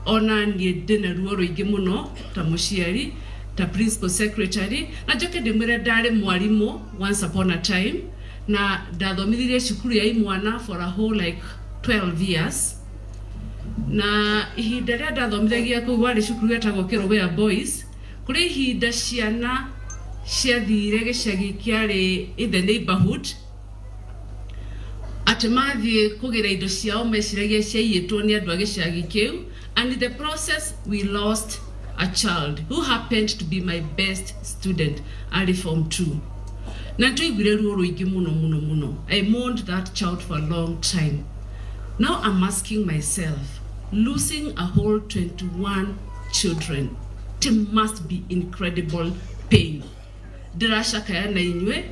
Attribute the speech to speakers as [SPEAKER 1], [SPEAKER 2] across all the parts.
[SPEAKER 1] Ona niĩ ndĩna ruo rũingĩ mũno ta mũciari, ta principal secretary, na njoke ndĩmwĩre ndarĩ mwarimũ once upon a time, na ndathomithirie cukuru ya imwana for a whole like 12 years. Na ihinda rĩrĩa ndathomithagia kũu warĩ cukuru wetagwo Kĩrũgũya Boys, kũrĩ ihinda ciana ciathire gĩcagi kĩarĩ in the neighborhood, atĩ mathiĩ kũgĩra indo ciao meciragia ciaiyĩtwo nĩ andũ a gĩcagi kĩu, and in the process we lost a child who happened to be my best student, arĩ form 2. Na nĩtwaiguire ruo rũingĩ mũno mũno mũno. I mourned that child for a long time. Now I'm asking myself, losing a whole 21 children, it must be incredible pain. Ndĩracakaya na inyuĩ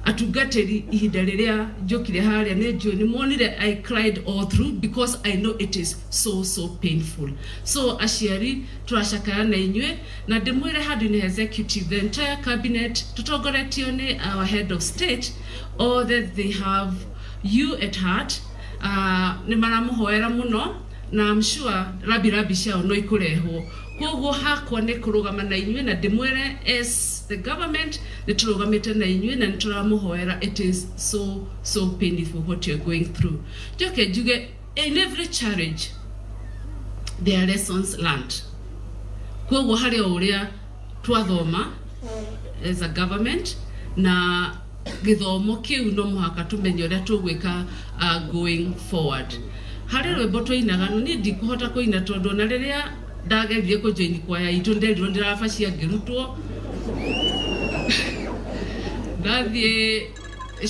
[SPEAKER 1] atungatĩri. Ihinda rĩrĩa njũkire harĩa, nĩ njũĩ nĩ muonire I cried all through, because I know it is so so painful. So aciari, tũracakaya na inyuĩ, na ndĩmwĩre handũ-inĩ executive, the entire cabinet tũtongoretio nĩ our head of state, all that they have you at heart. Nĩ maramũhoera mũno, na I'm sure rambi rambi ciao no ikũrehwo. Koguo hakwa nĩ kũrũgama na inyuĩ na ndĩmwĩre as the government nĩ tũrũgamĩte na inyuĩ na nĩ tũramũhoera. It is so so painful what you're going through. Njoke njuge, in every challenge there are lessons learned. Koguo harĩ o ũrĩa twathoma as a government, na gĩthomo kĩu no mũhaka tũmenye ũrĩa tũgwĩka going forward. Harĩ rwĩmbo twainaga, no niĩ ndikũhota kũina, tondũ ona rĩrĩa ndageririe kũjoin kwaya itũ, nderirwo ndĩrabacia ngĩrutwo. Ndathiĩ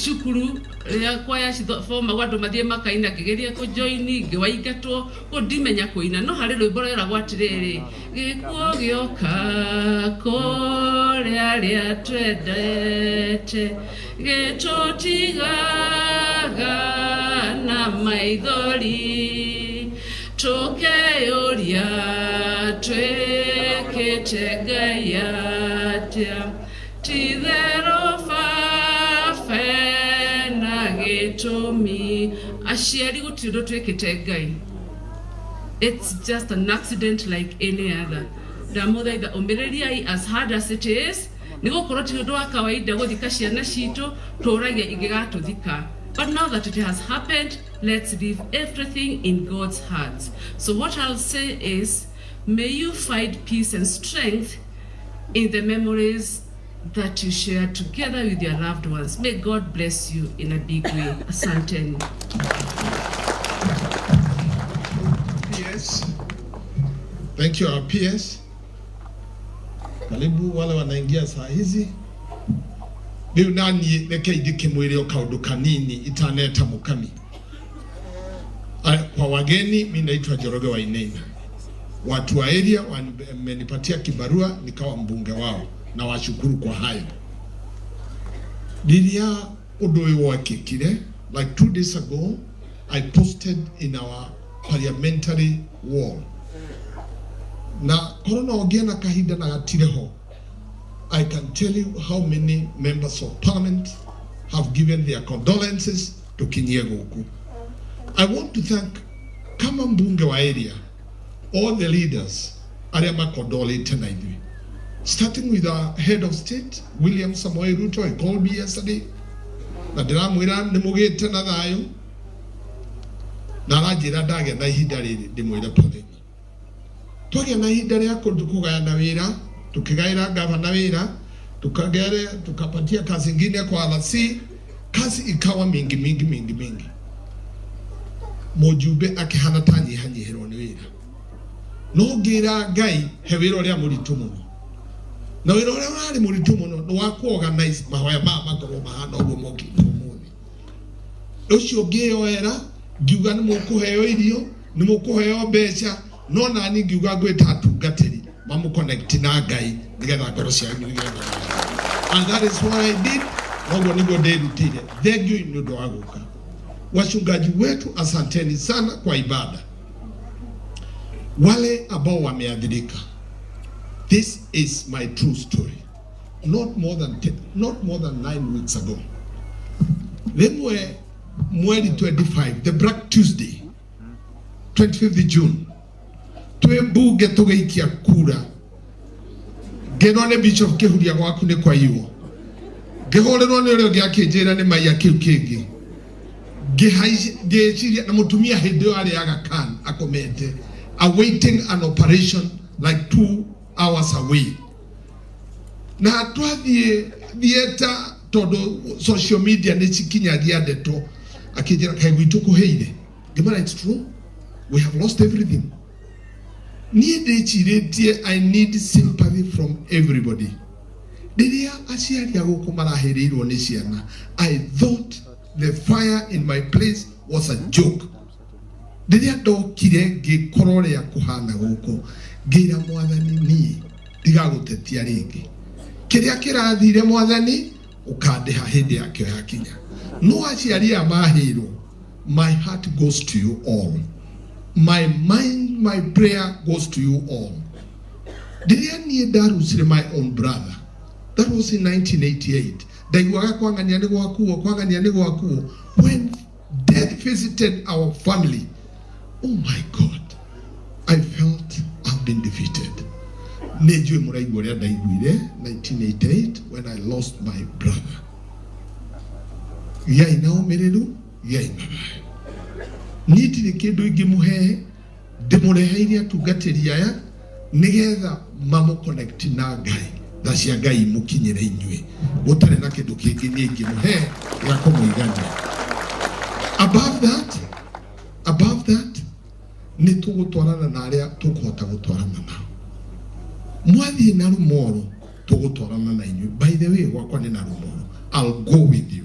[SPEAKER 1] cukuru, rĩrĩa kwaya cithomagwo andũ mathiĩ makaina, ngĩgeria kũjoini, ngĩwaingatwo kũ ndimenya kũina. No harĩ rwĩmbo rweragwo atĩrĩrĩ, "Gĩkuũ gĩoka kũrĩ arĩa twendete, gĩtũtigaga na maithori, tũkeyũria twĩkĩte Ngai atĩa. Titherũ Baba na gĩtũmi." Aciari, gũtirĩ ũndũ twĩkĩte Ngai. It's just an accident like any other. Ndamũthaitha, ũmĩrĩriai as hard as it is, nĩ gũkorwo ti ũndũ wa kawaida gũthika ciana citũ. Tũragia ingĩgatũthika, but now that it has happened, let's leave everything in God's hands. So what I'll say is, may you find peace and strength in the memories that you share together with your loved ones. May God bless you in a big way. Asanteni.
[SPEAKER 2] PS. Thank you, our PS. Karibu wale wanaingia saa hizi. Rĩu naniĩ reke ndĩkĩmwĩre o kaũndũ kanini itaneta mũkami. Kwa wageni, mi naitwa Njoroge Wainaina. Watu wa area wamenipatia kibarua nikawa mbunge wao, na washukuru kwa hayo. Rĩrĩa ũndũ ũyũ wekĩkire, like 2 days ago, I posted in our parliamentary wall, na korwo no ngĩe na kahinda na gatirĩ ho, I can tell you how many members of parliament have given their condolences tukinyie gũkũ. I want to thank, kama mbunge wa area, all the leaders arĩa makondolete na ithuĩ, starting with our head of state, William Samoei Ruto. He called me yesterday na ndĩramwĩra nĩ mũgĩte na thayũ, na aranjĩra ndagĩa na ihinda rĩrĩ ndĩmwĩre poleni. Twagĩa na ihinda rĩa kũgayana wĩra, tukigaĩra gavana wĩra, tukagere tukapatia kazi ingine kwa RC, kazi ikawa mingi mingi mingi mingi. Mũjumbe akĩhana ta nyihanyihĩrwo nĩ wĩra, no ngĩra Ngai he wĩra ũrĩa mũritũ mũno, na wĩra ũrĩa ũrarĩ mũritũ mũno nĩ wa kuorganize mahoya maya makorwo mahana ũguo mokĩte ũmũthĩ. Ũcio ngĩyoera, ngiuga nĩ mũkũheo irio, nĩ mũkũheo mbeca, no nani ngiuga ngwĩta atungatĩri mamũconnect na Ngai nĩgetha ngoro cianyu igĩe na thayũ. And that is what I did. Noguo nĩguo ndĩrutĩire. Thank you nĩ ũndũ wa gũka. Wachungaji wetu, asanteni sana kwa ibada. Wale ambao wameathirika, this is my true story. Not more than 9 weeks ago, rĩmwe mweri 25, the Black Tuesday, 25th June, Twĩ mbunge tũgĩikia kura, ngĩrwo nĩ Bishop Kĩhuria gwaku nĩ kwaiywo, ngĩhũrĩrwo nĩ ũrĩa ũngĩ akĩnjĩra nĩ maiya kĩu kĩngĩ. Ngĩciria na mũtumia hĩndĩ ĩyo arĩ Aga Khan akomete, awaiting an operation like 2 hours away. Na twathiĩ theatre, tondũ social media nĩ cikinyagia ndeto, akĩnjĩra kaĩ gwitũ kũhĩire. Ngĩmera, "It's true, we have lost everything." Niĩ ndĩcirĩtie I need sympathy from everybody. Rĩrĩa aciari a gũkũ marahĩrĩirwo nĩ ciana, I thought the fire in my place was a joke. Rĩrĩa ndokire ngĩkora ũrĩa kũhana gũkũ, ngĩra Mwathani, niĩ ndigagũtetia rĩngĩ. Kĩrĩa kĩrathire, Mwathani, ũkandĩha hĩndĩ yakĩo yakinya. No aciari aya mahĩrwo, my heart goes to you all, my mind, my prayer goes to you all. Rĩrĩa niĩ ndarusire my own brother, that was in 1988, ndaiguaga kwang'ania nĩ gwakuo, kwang'ania nĩ gwakuo. When death visited our family, oh my God, I felt I've been defeated. Nĩ njũĩ mũraigua ũrĩa ndaiguire 1988 when I lost my brother. Gĩai na ũmĩrĩru, gĩai na thayũ. Niĩ ndirĩ kĩndũ ingĩmũhe, ndĩmũreheire atungatĩri aya nĩgetha mamũconnect na Ngai, tha cia Ngai imũkinyĩre inyuĩ. Gũtarĩ na kĩndũ kĩngĩ niĩ ingĩmũhe gĩa kũmũigania. Above that, above that, nĩ tũgũtwarana na arĩa tũkũhota gũtwarana nao. Mwathiĩ na Rumoro, tũgũtwarana na inyuĩ. By the way, gwakwa nĩ na Rumoro. I'll go with you,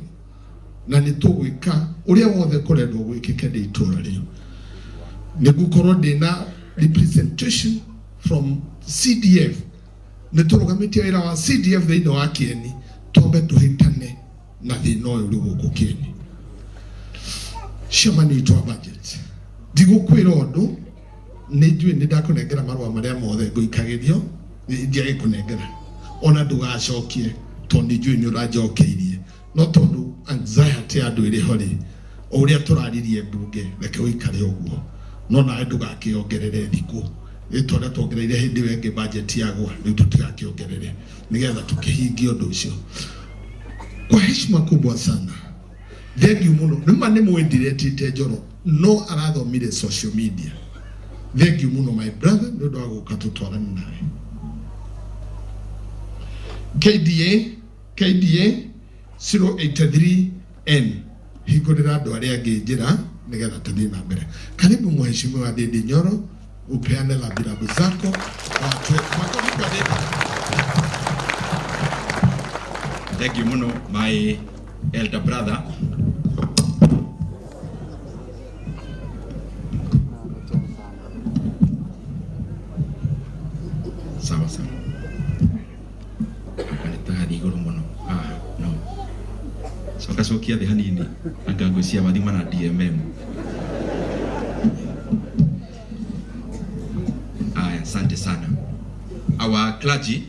[SPEAKER 2] na nĩ tũgwĩka ũrĩa wothe kũrendwo gwĩkĩke ndĩ itũra rĩu. Nĩ ngũkorwo ndĩna representation from CDF. Nĩ tũrũgamĩtie wĩra wa CDF thĩinĩ wa Kĩeni, twambe tũhĩtane na thĩna ũyũ ũrĩ gũkũ Kĩeni. Chairman witũ wa budget, ndigũkwĩra ũndũ, nĩ njũĩ nĩ ndakũnengera marũa marĩa mothe ngũikagĩrio, ndiagĩkũnengera ona ndũgacokie, tondũ nĩ njũĩ nĩ ũranjokeirie. No tondũ anxiety ya andũ ĩrĩ ho rĩ, o ũrĩa tũraririe mbunge, reke ũikare ũguo, no nawe ndũgakĩongerere thikũ rĩtwa rĩa tuongereire hĩndĩ ĩyo ĩngĩ budget yagwa. Rĩu tũtigakĩongerere nĩgetha tũkĩhingie ũndũ ũcio. Kwa heshima kubwa sana, thank you mũno. Nĩma nĩ mwendiretite Njoro, no arathomire social media. Thank you mũno, my brother, nĩ ũndũ wa gũka tũtwarane nawe. KDA KDA 083N, hingũrĩra andũ arĩa angĩ njĩra nĩgetha tũthiĩ na mbere. Karibu, Mheshimiwa Ndindi Nyoro, upeane rambirambi zako. Watu makofi kwa Ndindi.
[SPEAKER 3] Thank you muno, my elder brother. Sawa sawa. Anga nĩ tagathiĩ igũrũ mũno. Ah, no. Coka cokia thĩ hanini. Anga ngwĩciria wathima na DMM. Aya, asante sana. Our clergy,